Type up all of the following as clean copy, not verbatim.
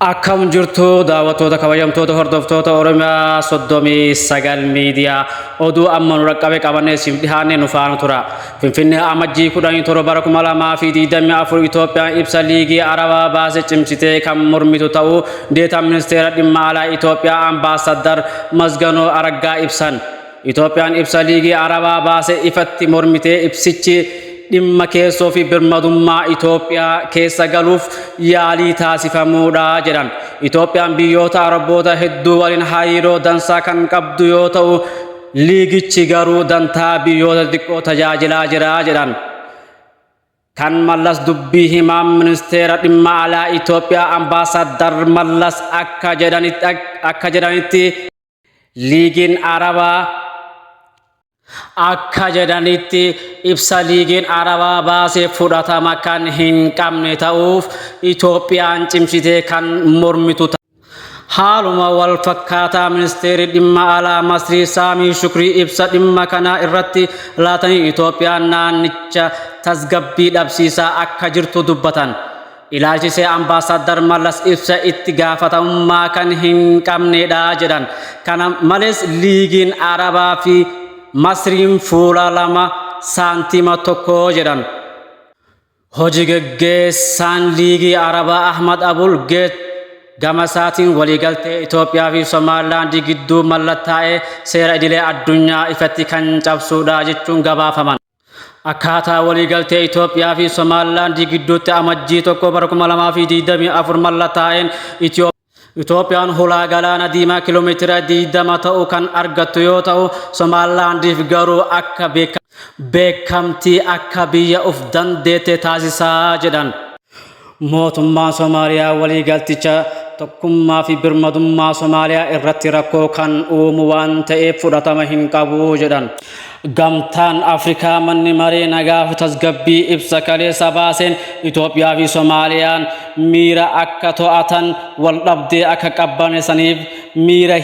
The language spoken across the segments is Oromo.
Akkam jirtu daawwattoota kabajamtoota hordoftoota Oromiyaa 39 miidiyaa oduu amma nu dhaqqabe qabannee siif dhihaanne nu faana tura. Finfinnee Amajjii 17 bara 2024 Itoophiyaan ibsa liigii Arabaa baase cimsitee kan mormitu ta'uu deetaan ministeera dhimma alaa Itoophiyaa Ambaasaddar Masganoo Araggaa ibsan. Itoophiyaan ibsa liigii Arabaa baase ifatti mormitee ibsichi dhimma keessoo fi birmadummaa Itoophiyaa keessa galuuf yaalii taasifamuudha jedhan. Itoophiyaan biyyoota Araboota hedduu waliin hariiroo dansaa kan qabdu yoo ta'u, liigichi garuu dantaa biyyoota xixiqqoo tajaajilaa jira jedhan. Kan Mallas dubbii himaan ministeera dhimma alaa Itoophiyaa Ambaasaddar Mallas akka jedhanitti liigiin Arabaa akka jedhanitti ibsa liigiin Arabaa baasee fudhatama kan hin qabne ta'uuf Itoophiyaan cimsitee kan mormitu ta'a. Haaluma wal fakkaataa ministeerri dhimma alaa Masrii Saamii Shukrii ibsa dhimma kana irratti laatanii Itoophiyaan naannicha tasgabbii dhabsiisaa akka jirtu dubbatan. Ilaalchisee Ambaasaddar Mallas ibsa itti gaafatamummaa kan hin qabnedha jedhan. Kana malees liigiin Arabaa fi Masriin fuula lama saantima tokko jedhan. Hojii geggeessaan liigii Arabaa Ahmad Abul Geet gama isaatiin waliigaltee Itoophiyaa fi Somaalilaandii gidduu mallattaa'ee seera idilee addunyaa ifatti kan cabsuudha jechuun gabaafaman. Akkaataa waliigaltee Itoophiyaa fi Somaalilaandii gidduutti Amajjii 1 bara 2024 mallattaa'een Itoophiyaan hulaa galaana diimaa kiiloomeetira 20 ta'u kan argattu yoo ta'u, Somaalilaandiif garuu akka beekamtii akka biyya of dandeette taasisaa jedhan. Mootummaan Somaaliyaa waliigalticha tokkummaa fi birmadummaa Somaaliyaa irratti rakkoo kan uumu waan ta'eef fudhatama hin qabu jedhan. Gamtaan Afrikaa manni maree nagaa fi tasgabbii ibsa kaleessa baaseen Itoophiyaa fi Somaaliyaan miira akka to'atan wal dhabdee akka qabbaneessaniif miira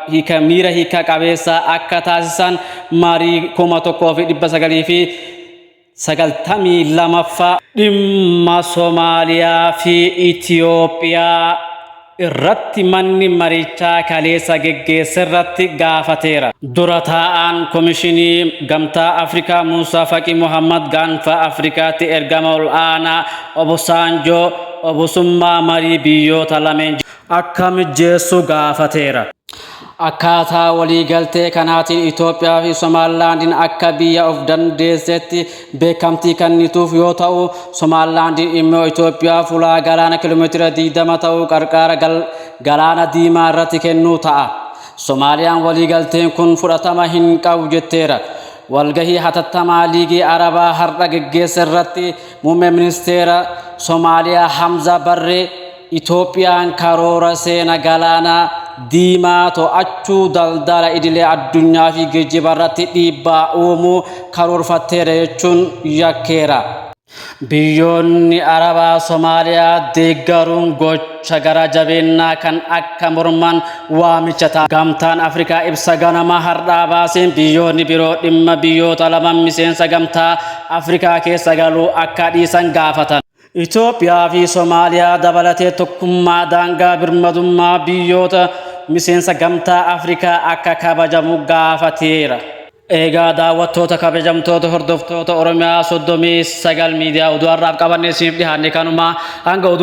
hiika miira hiika qabeessa akka taasisan marii 1992ffaa dhimma Somaaliyaa fi Itiyoophiyaa irratti manni marichaa kaleessa geggeesserratti gaafateera. Dura taa'aan Komishinii Gamtaa Afrikaa Muusaa Faqii Mohammad gaanfa Afrikaatti ergama ol'aanaa Obosaanjoo obosummaa marii biyyoota lameen akka mijjeessu gaafateera. Akkaataa waliigaltee kanaatiin Itoophiyaa fi Somaalilaandiin akka biyya of dandeessetti beekamtii kennituuf yoo ta'u, Somaalilaandiin immoo Itoophiyaaf hulaa galaana kiiloomeetira 20 ta'u qarqara galaana diimaa irratti kennuu ta'a. Somaaliyaan waliigalteen kun fudhatama hin qabu jetteera. Walgahii hatattamaa Liigii Arabaa har'a geggeesse irratti muummeen ministeera Somaaliyaa Hamza Barree Itoophiyaan karoora seena galaana diimaa to'achuu daldala idilee addunyaa fi geejjiba irratti dhiibbaa uumuu karoorfatteera jechuun yakkeera. Biyyoonni Arabaa Somaaliyaa deeggaruun gocha gara jabeennaa kan akka morman waamicha ta'a. Gamtaan Afrikaa ibsa ganama har'aa baaseen biyyoonni biroo dhimma biyyoota lama miseensa gamtaa Afrikaa keessa galuu akka dhiisan gaafatan. Itoophiyaa fi Somaaliyaa dabalatee tokkummaa daangaa birmadummaa biyyoota miseensa gamtaa Afrikaa akka kabajamu gaafateera. Egaa daawwattoota kabajamtoota hordoftoota Oromiyaa 39 miidiyaa oduu har'aaf qabannee isiniif dhiyaanne kanuma hanga oduu.